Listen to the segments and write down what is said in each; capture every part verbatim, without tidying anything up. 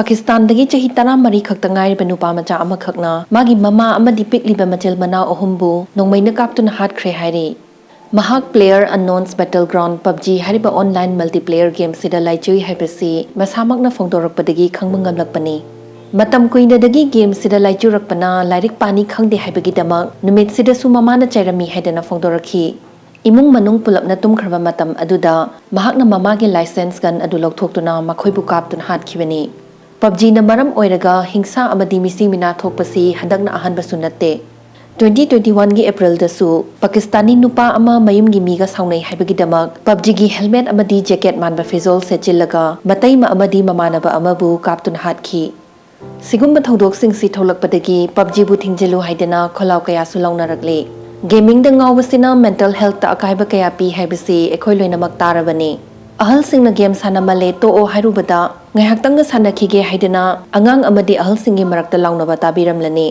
ꯄꯥꯀꯤꯁꯇꯥꯟꯗꯒꯤ ꯆꯍꯤ ꯇꯔꯥꯃꯔꯤ ꯈꯛꯇ ꯉꯥꯏꯔꯤꯕ ꯅꯨꯄꯥ ꯃꯆꯥ ꯑꯃꯈꯛꯅ ꯃꯥꯒꯤ ꯃꯃꯥ ꯑꯃꯗꯤ ꯄꯤꯛꯂꯤꯕ ꯃꯆꯤꯜ ꯃꯅꯥꯎ ꯑꯍꯨꯝꯕꯨ ꯅꯣꯡꯃꯩꯅ ꯀꯥꯞꯇꯨꯅ ꯍꯥꯠꯈ꯭ꯔꯦ ꯍꯥꯏꯔꯤ꯫ ꯃꯍꯥꯛ PlayerUnknown's Battleground, PUBG ꯍꯥꯏꯔꯤꯕ online multiplayer game ꯁꯤꯗ ꯂꯥꯏꯆꯨꯏ ꯍꯥꯏꯕꯁꯤ ꯃꯁꯥꯃꯛꯅ ꯐꯣꯡꯗꯣꯔꯛꯄꯗꯒꯤ ꯈꯪꯕ ꯉꯝꯂꯛꯄꯅꯤ꯫ ꯃꯇꯝ ꯀꯨꯏꯅꯗꯒꯤ game ꯁꯤꯗ ꯂꯥꯏꯆꯨꯔꯛꯄꯅ ꯂꯥꯏꯔꯤꯛ ꯄꯥꯅꯤ ꯈꯪꯗꯦ ꯍꯥꯏꯕꯒꯤꯗꯃꯛ ꯅꯨꯃꯤꯠꯁꯤꯗꯁꯨ ꯃꯃꯥꯅ ꯆꯩꯔꯝꯃꯤ ꯍꯥꯏꯗꯅ ꯐꯣꯡꯗꯣꯔꯛꯈꯤ꯫ ꯏꯃꯨꯡ ꯃꯅꯨꯡ ꯄꯨꯂꯞꯅ ꯇꯨꯝꯈ꯭ꯔꯕ ꯃꯇꯝ ꯑꯗꯨꯗ ꯃꯍꯥꯛꯅ ꯃꯃꯥꯒꯤ license gun ꯑꯗꯨ ꯂꯧꯊꯣꯛꯇꯨꯅ ꯃꯈꯣꯏꯕꯨ ꯀꯥꯞꯇꯨꯅ ꯍꯥꯠꯈꯤꯕꯅꯤ꯫ PUBGꯅ ꯃꯔꯝ ꯑꯣꯏꯔꯒ ꯍꯤꯡꯁꯥ ꯑꯃꯗꯤ ꯃꯤꯁꯤ ꯃꯤꯅꯥ ꯊꯣꯛꯄꯁꯤ ꯍꯟꯗꯛꯅ ꯑꯍꯥꯟꯕꯁꯨ ꯅꯠꯇꯦ꯫ Twenty twenty oneꯒꯤ Aprilꯗꯁꯨ ꯄꯥꯀꯤꯁꯇꯥꯅꯤ ꯅꯨꯄꯥ ꯑꯃ ꯃꯌꯨꯝꯒꯤ ꯃꯤꯒ ꯁꯥꯎꯅꯩ ꯍꯥꯏꯕꯒꯤꯗꯃꯛ PUBGꯒꯤ helmet ꯑꯃꯗꯤ jacket ꯃꯥꯟꯕ ꯐꯤꯖꯣꯜ ꯁꯦꯠꯆꯤꯜꯂꯒ ꯃꯇꯩꯃ ꯑꯃꯗꯤ ꯃꯃꯥꯟꯅꯕ ꯑꯃꯕꯨ ꯀꯥꯞꯇꯨꯅ ꯍꯥꯠꯈꯤ꯫ ꯁꯤꯒꯨꯝꯕ ꯊꯧꯗꯣꯛꯁꯤꯡꯁꯤ ꯊꯣꯛꯂꯛꯄꯗꯒꯤ PUBGꯕꯨ ꯊꯤꯡꯖꯤꯜꯂꯨ ꯍꯥꯏꯗꯅ ꯈꯣꯜꯂꯥꯎ ꯀꯌꯥꯁꯨ ꯂꯥꯎꯅꯔꯛꯂꯤ꯫ Gamingꯗ ꯉꯥꯎꯕꯁꯤꯅ mental healthꯇ ꯑꯀꯥꯏꯕ ꯀꯌꯥ ꯄꯤ ꯍꯥꯏꯕꯁꯤ ꯑꯩꯈꯣꯏ ꯂꯣꯏꯅꯃꯛ ꯇꯥꯔꯕꯅꯤ꯫ ꯑꯍꯜꯁꯤꯡꯅ game ꯁꯥꯟꯅꯃꯜꯂꯦ, ꯇꯣꯛꯑꯣ ꯍꯥꯏꯔꯨꯕꯗ, ꯉꯥꯏꯍꯥꯛꯇꯪꯒ ꯁꯥꯟꯅꯈꯤꯒꯦ ꯍꯥꯏꯗꯅ ꯑꯉꯥꯡ ꯑꯃꯗꯤ ꯑꯍꯜꯁꯤꯡꯒꯤ ꯃꯔꯛꯇ ꯂꯥꯎꯅꯕ ꯇꯥꯕꯤꯔꯝꯂꯅꯤ꯫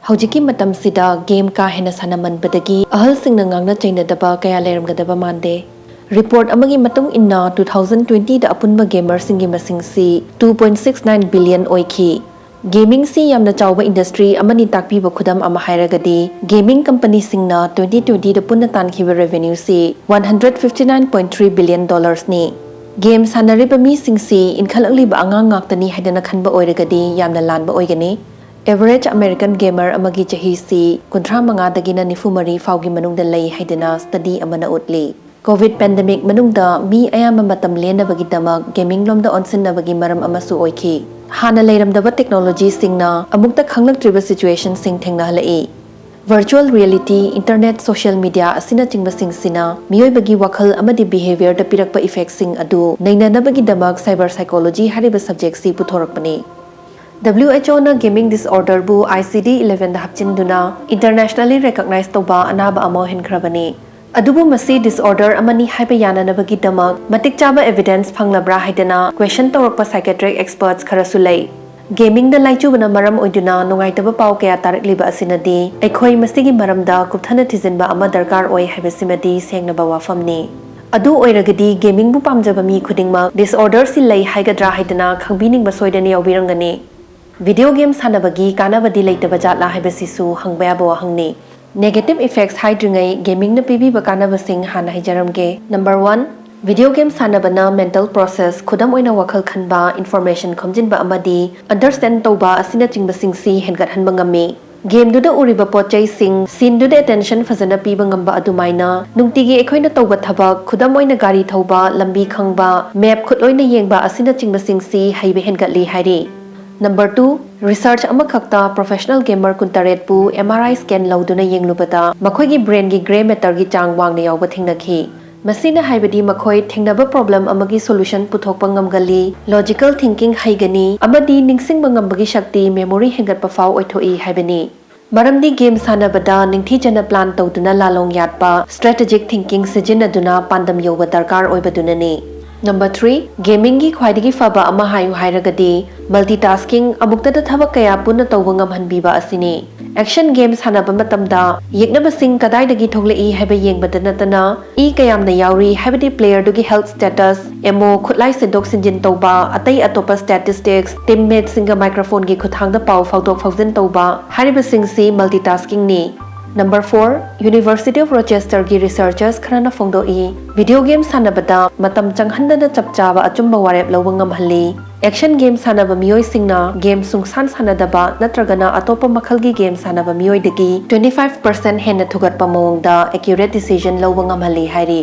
ꯍꯧꯖꯤꯛꯀꯤ ꯃꯇꯝꯁꯤꯗ game ꯀꯥ ꯍꯦꯟꯅ ꯁꯥꯟꯅꯃꯟꯕꯗꯒꯤ ꯑꯍꯜꯁꯤꯡꯅ ꯉꯥꯡꯅ ꯆꯩꯅꯗꯕ ꯀꯌꯥ ꯂꯩꯔꯝꯒꯗꯕ ꯃꯥꯟꯗꯦ꯫ Report ꯑꯃꯒꯤ ꯃꯇꯨꯡ ꯏꯟꯅ, two thousand twentyꯗ ꯑꯄꯨꯟꯕ gamerꯁꯤꯡꯒꯤ ꯃꯁꯤꯡꯁꯤ two point six nine billion ꯑꯣꯏꯈꯤ꯫ Gamingꯁꯤ ꯌꯥꯝꯅ ꯆꯥꯎꯕ industry ꯑꯃꯅꯤ ꯇꯥꯛꯄꯤꯕ ꯈꯨꯗꯝ ꯑꯃ ꯍꯥꯏꯔꯒꯗꯤ, gaming companyꯁꯤꯡꯅ twenty twentyꯗ ꯄꯨꯟꯅ ꯇꯥꯟꯈꯤꯕ revenueꯁꯤ one hundred fifty nine point three billion dollarsꯅꯤ꯫ Game ꯁꯥꯟꯅꯔꯤꯕ ꯃꯤꯁꯤꯡꯁꯤ ꯏꯟꯈꯠꯂꯛꯂꯤꯕ ꯑꯉꯥꯡ ꯉꯥꯛꯇꯅꯤ ꯍꯥꯏꯗꯅ ꯈꯟꯕ ꯑꯣꯏꯔꯒꯗꯤ ꯌꯥꯝꯅ ꯂꯥꯟꯕ ꯑꯣꯏꯒꯅꯤ꯫ Average American gamer ꯑꯃꯒꯤ ꯆꯍꯤꯁꯤ ꯀꯨꯟꯊ꯭ꯔꯥ ꯃꯉꯥꯗꯒꯤꯅ ꯅꯤꯐꯨ ꯃꯔꯤ ꯐꯥꯎꯒꯤ ꯃꯅꯨꯡꯗ ꯂꯩ ꯍꯥꯏꯗꯅ study ꯑꯃꯅ ꯎꯠꯂꯤ꯫ Covid pandemic ꯃꯅꯨꯡꯗ ꯃꯤ ꯑꯌꯥꯝꯕ ꯃꯇꯝ ꯂꯦꯟꯅꯕꯒꯤꯗꯃꯛ gaming ꯂꯣꯝꯗ ꯑꯣꯟꯁꯤꯟꯅꯕꯒꯤ ꯃꯔꯝ ꯑꯃꯁꯨ ꯑꯣꯏꯈꯤ꯫ ꯍꯥꯟꯅ ꯂꯩꯔꯝꯗꯕ technologyꯁꯤꯡꯅ ꯑꯃꯨꯛꯇ ꯈꯪꯂꯛꯇ꯭ꯔꯤꯕ situationꯁꯤꯡ ꯊꯦꯡꯅꯍꯜꯂꯛꯏ꯫ Virtual reality, internet, social media ꯑꯁꯤꯅꯆꯤꯡꯕꯁꯤꯡꯁꯤꯅ ꯃꯤꯑꯣꯏꯕꯒꯤ ꯋꯥꯈꯜ ꯑꯃꯗꯤ behaviourꯗ ꯄꯤꯔꯛꯄ effectꯁꯤꯡ ꯑꯗꯨ ꯅꯩꯅꯅꯕꯒꯤꯗꯃꯛ cyber psychology ꯍꯥꯏꯔꯤꯕ subjectꯁꯤ ꯄꯨꯊꯣꯔꯛꯄꯅꯤ꯫ WHOꯅ gaming disorderꯕꯨ ICD elevenꯗ ꯍꯥꯞꯆꯤꯟꯗꯨꯅ internationally recognized ꯇꯧꯕ ꯑꯅꯥꯕ ꯑꯃ ꯑꯣꯏꯍꯟꯈ꯭ꯔꯕꯅꯤ꯫ ꯑꯗꯨꯕꯨ ꯃꯁꯤ disorder ꯑꯃꯅꯤ ꯍꯥꯏꯕ ꯌꯥꯅꯅꯕꯒꯤꯗꯃꯛ ꯃꯇꯤꯛ ꯆꯥꯕ evidence ꯐꯪꯂꯕ꯭ꯔꯥ ꯍꯥꯏꯗꯅ question ꯇꯧꯔꯛꯄ psychiatric experts ꯈꯔꯁꯨ ꯂꯩ꯫ Gamingꯗ ꯂꯥꯏꯆꯨꯕꯅ ꯃꯔꯝ ꯑꯣꯏꯗꯨꯅ ꯅꯨꯡꯉꯥꯏꯇꯕ ꯄꯥꯎ ꯀꯌꯥ ꯇꯥꯔꯛꯂꯤꯕ ꯑꯁꯤꯅꯗꯤ ꯑꯩꯈꯣꯏ ꯃꯁꯤꯒꯤ ꯃꯔꯝꯗ ꯀꯨꯞꯊꯅ ꯊꯤꯖꯤꯟꯕ ꯑꯃ ꯗꯔꯀꯥꯔ ꯑꯣꯏ ꯍꯥꯏꯕꯁꯤꯃꯗꯤ ꯁꯦꯡꯂꯕ ꯋꯥꯐꯝꯅꯤ꯫ ꯑꯗꯨ ꯑꯣꯏꯔꯒꯗꯤ gamingꯕꯨ ꯄꯥꯝꯖꯕ ꯃꯤ ꯈꯨꯗꯤꯡꯃꯛ disorderꯁꯤ ꯂꯩ ꯍꯥꯏꯒꯗ꯭ꯔꯥ ꯍꯥꯏꯗꯅ ꯈꯪꯕꯤꯅꯤꯡꯕ ꯁꯣꯏꯗꯅ ꯌꯥꯎꯕꯤꯔꯝꯒꯅꯤ꯫ Video game ꯁꯥꯟꯅꯕꯒꯤ ꯀꯥꯟꯅꯕꯗꯤ ꯂꯩꯇꯕ ꯖꯥꯠꯂꯥ ꯍꯥꯏꯕꯁꯤꯁꯨ ꯍꯪꯕ ꯌꯥꯕ ꯋꯥꯍꯪꯅꯤ꯫ Negative effects ꯍꯥꯏꯗ꯭ꯔꯤꯉꯩ gamingꯅ ꯄꯤꯕꯤꯕ ꯀꯥꯟꯅꯕꯁꯤꯡ ꯍꯥꯟꯅ ꯍꯥꯏꯖꯔꯝꯒꯦ꯫ Number one, video game ꯁꯥꯟꯅꯕꯅ mental process, ꯈꯨꯗꯝ ꯑꯣꯏꯅ ꯋꯥꯈꯜ ꯈꯟꯕ, information ꯈꯣꯝꯖꯤꯟꯕ ꯑꯃꯗꯤ understand ꯇꯧꯕ ꯑꯁꯤꯅꯆꯤꯡꯕꯁꯤꯡꯁꯤ ꯍꯦꯟꯒꯠꯍꯟꯕ ꯉꯝꯃꯤ꯫ Gameꯗꯨꯗ ꯎꯔꯤꯕ ꯄꯣꯠ ꯆꯩꯁꯤꯡ, sceneꯗꯨꯗ attention ꯐꯖꯅ ꯄꯤꯕ ꯉꯝꯕ ꯑꯗꯨꯃꯥꯏꯅ ꯅꯨꯡꯇꯤꯒꯤ ꯑꯩꯈꯣꯏꯅ ꯇꯧꯕ ꯊꯕꯛ, ꯈꯨꯗꯝ ꯑꯣꯏꯅ ꯒꯥꯔꯤ ꯊꯧꯕ, ꯂꯝꯕꯤ ꯈꯪꯕ, map ꯈꯨꯠꯂꯣꯏꯅ ꯌꯦꯡꯕ ꯑꯁꯤꯅꯆꯤꯡꯕꯁꯤꯡꯁꯤ ꯍꯩꯕ ꯍꯦꯟꯒꯠꯂꯤ ꯍꯥꯏꯔꯤ꯫ Number two, research ꯑꯃꯈꯛꯇ professional gamer ꯀꯨꯟꯇꯔꯦꯠꯄꯨ M R I scan ꯂꯧꯗꯨꯅ ꯌꯦꯡꯂꯨꯕꯗ ꯃꯈꯣꯏꯒꯤ brainꯒꯤ grey matterꯒꯤ ꯆꯥꯡ ꯋꯥꯡꯅ ꯌꯥꯎꯕ ꯊꯦꯡꯅꯈꯤ꯫ ꯃꯁꯤꯅ ꯍꯥꯏꯕꯗꯤ ꯃꯈꯣꯏ ꯊꯦꯡꯅꯕ problem ꯑꯃꯒꯤ solution ꯄꯨꯊꯣꯛꯄ ꯉꯝꯒꯜꯂꯤ, logical thinking ꯍꯩꯒꯅꯤ ꯑꯃꯗꯤ ꯅꯤꯡꯁꯤꯡꯕ ꯉꯝꯕꯒꯤ ꯁꯛꯇꯤ, memory ꯍꯦꯟꯒꯠꯄ ꯐꯥꯎ ꯑꯣꯏꯊꯣꯛꯏ ꯍꯥꯏꯕꯅꯤ꯫ ꯃꯔꯝꯗꯤ game ꯁꯥꯟꯅꯕꯗ ꯅꯤꯡꯊꯤꯖꯅ plan ꯇꯧꯗꯨꯅ ꯂꯥꯂꯣꯡ ꯌꯥꯠꯄ, strategic thinking ꯁꯤꯖꯤꯟꯅꯗꯨꯅ ꯄꯥꯟꯗꯝ ꯌꯧꯕ ꯗꯔꯀꯥꯔ ꯑꯣꯏꯕꯗꯨꯅꯅꯤ꯫ Number three, gamingꯒꯤ ꯈ꯭ꯋꯥꯏꯗꯒꯤ ꯐꯕ ꯑꯃ ꯍꯥꯏꯌꯨ ꯍꯥꯏꯔꯒꯗꯤ multitasking, ꯑꯃꯨꯛꯇꯗ ꯊꯕꯛ ꯀꯌꯥ ꯄꯨꯟꯅ ꯇꯧꯕ ꯉꯝꯍꯟꯕꯤꯕ ꯑꯁꯤꯅꯤ꯫ Action game ꯁꯥꯟꯅꯕ ꯃꯇꯝꯗ ꯌꯦꯛꯅꯕꯁꯤꯡ ꯀꯗꯥꯏꯗꯒꯤ ꯊꯣꯛꯂꯛꯏ ꯍꯥꯏꯕ ꯌꯦꯡꯕꯗ ꯅꯠꯇꯅ, ꯏ ꯀꯌꯥꯝꯅ ꯌꯥꯎꯔꯤ ꯍꯥꯏꯕꯗꯤ playerꯗꯨꯒꯤ health status, ammo, ꯈꯨꯠꯂꯥꯏ ꯁꯤꯟꯗꯣꯛ ꯁꯤꯟꯖꯤꯟ ꯇꯧꯕ, ꯑꯇꯩ ꯑꯇꯣꯞꯄ statistics, teammateꯁꯤꯡꯒ microphoneꯒꯤ ꯈꯨꯠꯊꯥꯡꯗ ꯄꯥꯎ ꯐꯥꯎꯗꯣꯛ ꯐꯥꯎꯖꯤꯟ ꯇꯧꯕ ꯍꯥꯏꯔꯤꯕꯁꯤꯡꯁꯤ multitaskingꯅꯤ꯫ Number four, University of Rochesterꯒꯤ researchers ꯈꯔꯅ ꯐꯣꯡꯗꯣꯛꯏ, video game ꯁꯥꯟꯅꯕꯗ ꯃꯇꯝ ꯆꯪꯍꯟꯗꯅ ꯆꯞ ꯆꯥꯕ ꯑꯆꯨꯝꯕ ꯋꯥꯔꯦꯞ ꯂꯧꯕ ꯉꯝꯍꯜꯂꯤ꯫ Action game ꯁꯥꯟꯅꯕ ꯃꯤꯑꯣꯏꯁꯤꯡꯅ game ꯁꯨꯡꯁꯥꯟ ꯁꯥꯟꯅꯗꯕ ꯅꯠꯇ꯭ꯔꯒꯅ ꯑꯇꯣꯞꯄ ꯃꯈꯜꯒꯤ game ꯁꯥꯟꯅꯕ ꯃꯤꯑꯣꯏꯗꯒꯤ twenty five percent ꯍꯦꯟꯅ ꯊꯨꯒꯠꯄ ꯃꯑꯣꯡꯗ accurate decision ꯂꯧꯕ ꯉꯝꯍꯜꯂꯤ ꯍꯥꯏꯔꯤ꯫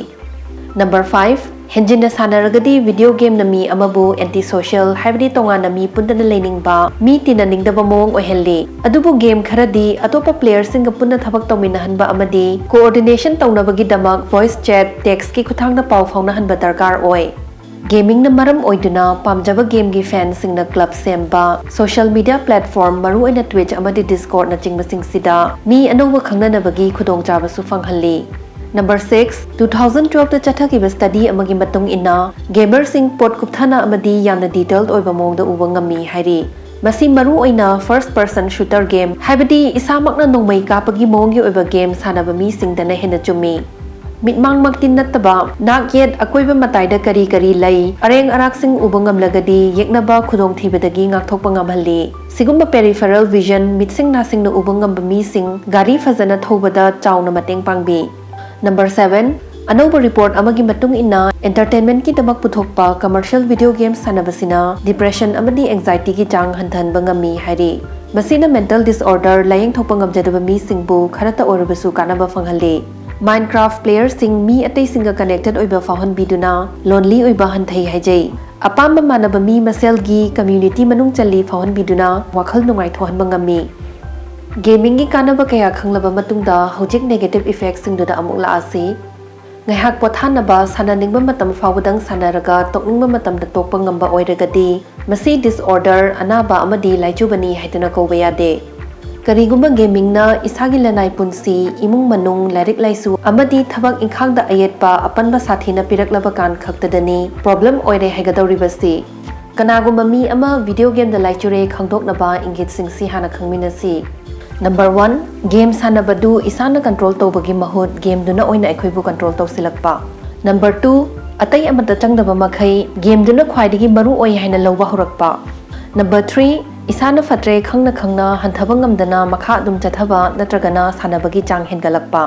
Number five, ꯍꯦꯟꯖꯤꯟꯅ ꯁꯥꯟꯅꯔꯒꯗꯤ video gameꯅ ꯃꯤ ꯑꯃꯕꯨ anti social, ꯍꯥꯏꯕꯗꯤ ꯇꯣꯉꯥꯟꯅ ꯃꯤ ꯄꯨꯟꯗꯅ ꯂꯩꯅꯤꯡꯕ, ꯃꯤ ꯇꯤꯟꯅꯅꯤꯡꯗꯕ ꯃꯑꯣꯡ ꯑꯣꯏꯍꯜꯂꯤ꯫ ꯑꯗꯨꯕꯨ game ꯈꯔꯗꯤ ꯑꯇꯣꯞꯄ playerꯁꯤꯡꯒ ꯄꯨꯟꯅ ꯊꯕꯛ ꯇꯧꯃꯤꯟꯅꯍꯟꯕ ꯑꯃꯗꯤ coordination ꯇꯧꯅꯕꯒꯤꯗꯃꯛ voice chat, textꯀꯤ ꯈꯨꯠꯊꯥꯡꯗ ꯄꯥꯎ ꯐꯥꯎꯅꯍꯟꯕ ꯗꯔꯀꯥꯔ ꯑꯣꯏ꯫ Gamingꯅ ꯃꯔꯝ ꯑꯣꯏꯗꯨꯅ ꯄꯥꯝꯖꯕ gameꯒꯤ fanꯁꯤꯡꯅ club ꯁꯦꯝꯕ, social media platform, ꯃꯔꯨꯑꯣꯏꯅ Twitch ꯑꯃꯗꯤ Discordꯅꯆꯤꯡꯕꯁꯤꯡꯁꯤꯗ ꯃꯤ ꯑꯅꯧꯕ ꯈꯪꯅꯅꯕꯒꯤ ꯈꯨꯗꯣꯡꯆꯥꯕꯁꯨ ꯐꯪꯍꯜꯂꯤ꯫ Number six, two thousand twelveꯇ ꯆꯠꯊꯈꯤꯕ study ꯑꯃꯒꯤ ꯃꯇꯨꯡ ꯏꯟꯅ, gamerꯁꯤꯡ ꯄꯣꯠ ꯀꯨꯞꯊꯅ ꯑꯃꯗꯤ ꯌꯥꯝꯅ detailed ꯑꯣꯏꯕ ꯃꯑꯣꯡꯗ ꯎꯕ ꯉꯝꯃꯤ ꯍꯥꯏꯔꯤ꯫ ꯃꯁꯤ ꯃꯔꯨꯑꯣꯏꯅ first person shooter game, ꯍꯥꯏꯕꯗꯤ ꯏꯁꯥꯃꯛꯅ ꯅꯣꯡꯃꯩ ꯀꯥꯞꯄꯒꯤ ꯃꯑꯣꯡꯒꯤ ꯑꯣꯏꯕ game ꯁꯥꯟꯅꯕ ꯃꯤꯁꯤꯡꯗꯅ ꯍꯦꯟꯅ ꯆꯨꯝꯃꯤ꯫ ꯃꯤꯠꯃꯥꯡꯃꯛꯇꯤ ꯅꯠꯇꯕ ꯅꯥꯛ ꯌꯦꯠ ꯑꯀꯣꯏꯕ ꯃꯇꯥꯏꯗ ꯀꯔꯤ ꯀꯔꯤ ꯂꯩ, ꯑꯔꯦꯡ ꯑꯔꯥꯛꯁꯤꯡ ꯎꯕ ꯉꯝꯂꯒꯗꯤ ꯌꯦꯛꯅꯕ ꯈꯨꯗꯣꯡꯊꯤꯕꯗꯒꯤ ꯉꯥꯛꯊꯣꯛꯄ ꯉꯝꯍꯜꯂꯤ꯫ ꯁꯤꯒꯨꯝꯕ peripheral vision, ꯃꯤꯠꯁꯤꯡ ꯅꯥꯁꯤꯡꯅ ꯎꯕ ꯉꯝꯕ ꯃꯤꯁꯤꯡ ꯒꯥꯔꯤ ꯐꯖꯅ ꯊꯧꯕꯗ ꯆꯥꯎꯅ ꯃꯇꯦꯡ ꯄꯥꯡꯕꯤ꯫ ꯅꯝꯕꯔ ꯁꯚꯦꯟ, ꯑꯅꯧꯕ ꯔꯤꯄꯣꯔꯠ ꯑꯃꯒꯤ ꯃꯇꯨꯡ ꯏꯟꯅ, entertainmentꯀꯤꯗꯃꯛ ꯄꯨꯊꯣꯛꯄ commercial video game ꯁꯥꯟꯅꯕꯁꯤꯅ depression ꯑꯃꯗꯤ anxietyꯒꯤ ꯆꯥꯡ ꯍꯟꯊꯍꯟꯕ ꯉꯝꯃꯤ ꯍꯥꯏꯔꯤ꯫ ꯃꯁꯤꯅ mental disorder ꯂꯥꯌꯦꯡꯊꯣꯛꯄ ꯉꯝꯖꯗꯕ ꯃꯤꯁꯤꯡꯕꯨ ꯈꯔꯇ ꯑꯣꯏꯔꯕꯁꯨ ꯀꯥꯟꯅꯕ ꯐꯪꯍꯜꯂꯤ꯫ Minecraft playerꯁꯤꯡ ꯃꯤ ꯑꯇꯩꯁꯤꯡꯒ connected ꯑꯣꯏꯕ ꯐꯥꯎꯍꯟꯕꯤꯗꯨꯅ lonely ꯑꯣꯏꯕ ꯍꯟꯊꯩ ꯍꯥꯏꯖꯩ꯫ ꯑꯄꯥꯝꯕ ꯃꯥꯟꯅꯕ ꯃꯤ ꯃꯁꯦꯜꯒꯤ community ꯃꯅꯨꯡ ꯆꯜꯂꯤ ꯐꯥꯎꯍꯟꯕꯤꯗꯨꯅ ꯋꯥꯈꯜ ꯅꯨꯡꯉꯥꯏꯊꯣꯛꯍꯟꯕ ꯉꯝꯃꯤ꯫ Gamingꯒꯤ ꯀꯥꯟꯅꯕ ꯀꯌꯥ ꯈꯪꯂꯕ ꯃꯇꯨꯡꯗ, ꯍꯧꯖꯤꯛ negative effectꯁꯤꯡꯗꯨꯗ ꯑꯃꯨꯛ ꯂꯥꯛꯑꯁꯤ꯫ ꯉꯥꯏꯍꯥꯛ ꯄꯣꯊꯥꯅꯕ, ꯁꯥꯟꯅꯅꯤꯡꯕ ꯃꯇꯝ ꯐꯥꯎꯕꯗꯪ ꯁꯥꯟꯅꯔꯒ ꯇꯣꯛꯅꯤꯡꯕ ꯃꯇꯝꯗ ꯇꯣꯛꯄ ꯉꯝꯕ ꯑꯣꯏꯔꯒꯗꯤ, ꯃꯁꯤ disorder, ꯑꯅꯥꯕ ꯑꯃꯗꯤ ꯂꯥꯏꯆꯨꯕꯅꯤ ꯍꯥꯏꯗꯨꯅ ꯀꯧꯕ ꯌꯥꯗꯦ꯫ ꯀꯔꯤꯒꯨꯝꯕ gamingꯅ ꯏꯁꯥꯒꯤ ꯂꯅꯥꯏ ꯄꯨꯟꯁꯤ, ꯏꯃꯨꯡ ꯃꯅꯨꯡ, ꯂꯥꯏꯔꯤꯛ ꯂꯥꯏꯁꯨ ꯑꯃꯗꯤ ꯊꯕꯛ ꯏꯪꯈꯥꯡꯗ ꯑꯌꯦꯠꯄ ꯑꯄꯟꯕ ꯁꯥꯊꯤꯅ ꯄꯤꯔꯛꯂꯕ ꯀꯥꯟ ꯈꯛꯇꯗꯅꯤ problem ꯑꯣꯏꯔꯦ ꯍꯥꯏꯒꯗꯧꯔꯤꯕꯁꯤ꯫ ꯀꯅꯥꯒꯨꯝꯕ ꯃꯤ ꯑꯃ video gameꯗ ꯂꯥꯏꯆꯨꯔꯦ ꯈꯪꯗꯣꯛꯅꯕ ꯏꯪꯒꯤꯠꯁꯤꯡꯁꯤ ꯍꯥꯟꯅ ꯈꯪꯃꯤꯟꯅꯁꯤ꯫ Number one, game ꯁꯥꯟꯅꯕꯗꯨ ꯏꯁꯥꯅ control ꯇꯧꯕꯒꯤ ꯃꯍꯨꯠ gameꯗꯨꯅ ꯑꯣꯏꯅ ꯑꯩꯈꯣꯏꯕꯨ control ꯇꯧꯁꯤꯜꯂꯛꯄ꯫ Number two, ꯑꯇꯩ ꯑꯃꯠꯇ ꯆꯪꯗꯕ ꯃꯈꯩ gameꯗꯨꯅ ꯈ꯭ꯋꯥꯏꯗꯒꯤ ꯃꯔꯨ ꯑꯣꯏ ꯍꯥꯏꯅ ꯂꯧꯕ ꯍꯧꯔꯛꯄ꯫ Number three, ꯏꯁꯥꯅ ꯐꯠꯇ꯭ꯔꯦ ꯈꯪꯅ ꯈꯪꯅ ꯍꯟꯊꯕ ꯉꯝꯗꯅ ꯃꯈꯥ ꯑꯗꯨꯝ ꯆꯠꯊꯕ ꯅꯠꯇ꯭ꯔꯒꯅ ꯁꯥꯟꯅꯕꯒꯤ ꯆꯥꯡ ꯍꯦꯟꯒꯠꯂꯛꯄ꯫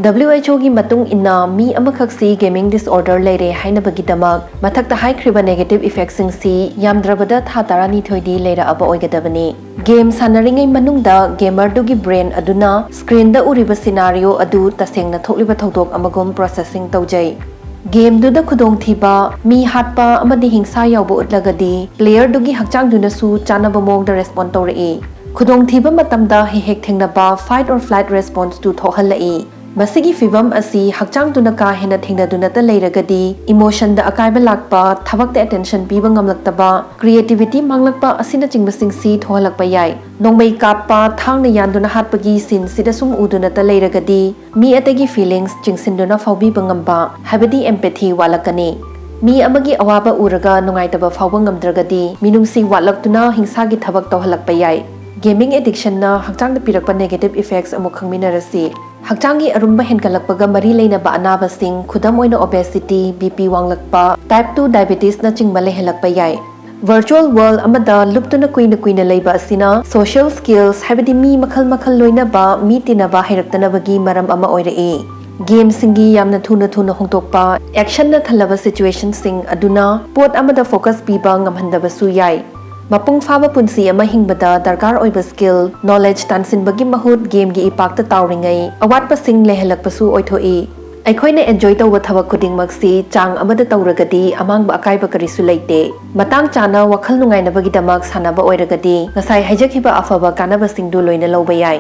WHOꯒꯤ ꯃꯇꯨꯡ ꯏꯟꯅ, ꯃꯤ ꯑꯃꯈꯛꯁꯤ gaming disorder ꯂꯩꯔꯦ ꯍꯥꯏꯅꯕꯒꯤꯗꯃꯛ ꯃꯊꯛꯇ ꯍꯥꯏꯈ꯭ꯔꯤꯕ negative effectꯁꯤꯡꯁꯤ ꯌꯥꯝꯗ꯭ꯔꯕꯗ ꯊꯥ ꯇꯔꯥꯅꯤꯊꯣꯏꯗꯤ ꯂꯩꯔꯛꯑꯕ ꯑꯣꯏꯒꯗꯕꯅꯤ꯫ Game ꯁꯥꯟꯅꯔꯤꯉꯩ ꯃꯅꯨꯡꯗ gamerꯗꯨꯒꯤ brain ꯑꯗꯨꯅ screenꯗ ꯎꯔꯤꯕ scenario ꯑꯗꯨ ꯇꯁꯦꯡꯅ ꯊꯣꯛꯂꯤꯕ ꯊꯧꯗꯣꯛ ꯑꯃꯒꯨꯝ processing ꯇꯧꯖꯩ꯫ Gameꯗꯨꯗ ꯈꯨꯗꯣꯡꯊꯤꯕ, ꯃꯤ ꯍꯥꯠꯄ ꯑꯃꯗꯤ ꯍꯤꯡꯁꯥ ꯌꯥꯎꯕ ꯎꯠꯂꯒꯗꯤ, playerꯗꯨꯒꯤ ꯍꯛꯆꯥꯡꯗꯨꯅꯁꯨ ꯆꯥꯅꯕ ꯃꯑꯣꯡꯗ respond ꯇꯧꯔꯛꯏ꯫ ꯈꯨꯗꯣꯡꯊꯤꯕ ꯃꯇꯝꯗ ꯍꯦꯛ ꯍꯦꯛ ꯊꯦꯡꯅꯕ fight or flight responseꯇꯨ ꯊꯣꯛꯍꯜꯂꯛꯏ꯫ ꯃꯁꯤꯒꯤ ꯐꯤꯚꯝ ꯑꯁꯤ ꯍꯛꯆꯥꯡꯗꯨꯅ ꯀꯥ ꯍꯦꯟꯅ ꯊꯦꯡꯅꯗꯨꯅꯇ ꯂꯩꯔꯒꯗꯤ, emotionꯗ ꯑꯀꯥꯏꯕ ꯂꯥꯛꯄ, ꯊꯕꯛꯇ attention ꯄꯤꯕ ꯉꯝꯂꯛꯇꯕ, creativity ꯃꯥꯡꯂꯛꯄ ꯑꯁꯤꯅꯆꯤꯡꯕꯁꯤꯡꯁꯤ ꯊꯣꯛꯍꯜꯂꯛꯄ ꯌꯥꯏ꯫ ꯅꯣꯡꯃꯩ ꯀꯥꯞꯄ, ꯊꯥꯡꯅ ꯌꯥꯟꯗꯨꯅ ꯍꯥꯠꯄꯒꯤ sceneꯁꯤꯗ ꯁꯨꯝ ꯎꯗꯨꯅꯇ ꯂꯩꯔꯒꯗꯤ, ꯃꯤ ꯑꯇꯩꯒꯤ feelings ꯆꯤꯡꯁꯤꯟꯗꯨꯅ ꯐꯥꯎꯕꯤꯕ ꯉꯝꯕ, ꯍꯥꯏꯕꯗꯤ empathy ꯋꯥꯠꯂꯛꯀꯅꯤ꯫ ꯃꯤ ꯑꯃꯒꯤ ꯑꯋꯥꯕ ꯎꯔꯒ ꯅꯨꯡꯉꯥꯏꯇꯕ ꯐꯥꯎꯕ ꯉꯝꯗ꯭ꯔꯒꯗꯤ, ꯃꯤꯅꯨꯡꯁꯤ ꯋꯥꯠꯂꯛꯇꯨꯅ ꯍꯤꯡꯁꯥꯒꯤ ꯊꯕꯛ ꯇꯧꯍꯜꯂꯛꯄ ꯌꯥꯏ꯫ Gaming addictionꯅ ꯍꯛꯆꯥꯡꯗ ꯄꯤꯔꯛꯄ negative effects ꯑꯃꯨꯛ ꯈꯪꯃꯤꯟꯅꯔꯁꯤ꯫ ꯍꯛꯆꯥꯡꯒꯤ ꯑꯔꯨꯝꯕ ꯍꯦꯟꯒꯠꯂꯛꯄꯒ ꯃꯔꯤ ꯂꯩꯅꯕ ꯑꯅꯥꯕꯁꯤꯡ, ꯈꯨꯗꯝ ꯑꯣꯏꯅ obesity, BP ꯋꯥꯡꯂꯛꯄ, type two diabetesꯅꯆꯤꯡꯕ ꯂꯩꯍꯜꯂꯛꯄ ꯌꯥꯏ꯫ Virtual world ꯑꯃꯗ ꯂꯨꯞꯇꯨꯅ ꯀꯨꯏꯅ ꯀꯨꯏꯅ ꯂꯩꯕ ꯑꯁꯤꯅ social skills, ꯍꯥꯏꯕꯗꯤ ꯃꯤ ꯃꯈꯜ ꯃꯈꯜ ꯂꯣꯏꯅꯕ, ꯃꯤ ꯇꯤꯟꯅꯕ ꯍꯩꯔꯛꯇꯅꯕꯒꯤ ꯃꯔꯝ ꯑꯃ ꯑꯣꯏꯔꯛꯏ꯫ Gameꯁꯤꯡꯒꯤ ꯌꯥꯝꯅ ꯊꯨꯅ ꯊꯨꯅ ꯍꯣꯡꯗꯣꯛꯄ, actionꯅ ꯊꯜꯂꯕ situationꯁꯤꯡ ꯑꯗꯨꯅ ꯄꯣꯠ ꯑꯃꯗ focus ꯄꯤꯕ ꯉꯝꯍꯟꯗꯕꯁꯨ ꯌꯥꯏ꯫ ꯃꯄꯨꯡ ꯐꯥꯕ ꯄꯨꯟꯁꯤ ꯑꯃ ꯍꯤꯡꯕꯗ ꯗꯔꯀꯥꯔ ꯑꯣꯏꯕ skill, knowledge ꯇꯥꯟꯁꯤꯟꯕꯒꯤ ꯃꯍꯨꯠ gameꯒꯤ ꯏꯄꯥꯛꯇ ꯇꯥꯎꯔꯤꯉꯩ ꯑꯋꯥꯠꯄꯁꯤꯡ ꯂꯩꯍꯜꯂꯛꯄꯁꯨ ꯑꯣꯏꯊꯣꯛꯏ꯫ ꯑꯩꯈꯣꯏꯅ enjoy ꯇꯧꯕ ꯊꯕꯛ ꯈꯨꯗꯤꯡꯃꯛꯁꯤ ꯆꯥꯡ ꯑꯃꯗ ꯇꯧꯔꯒꯗꯤ ꯑꯃꯥꯡꯕ ꯑꯀꯥꯏꯕ ꯀꯔꯤꯁꯨ ꯂꯩꯇꯦ꯫ ꯃꯇꯥꯡ ꯆꯥꯅ ꯋꯥꯈꯜ ꯅꯨꯡꯉꯥꯏꯅꯕꯒꯤꯗꯃꯛ ꯁꯥꯟꯅꯕ ꯑꯣꯏꯔꯒꯗꯤ ꯉꯁꯥꯏ ꯍꯥꯏꯖꯈꯤꯕ ꯑꯐꯕ ꯀꯥꯟꯅꯕꯁꯤꯡꯗꯨ ꯂꯣꯏꯅ ꯂꯧꯕ ꯌꯥꯏ꯫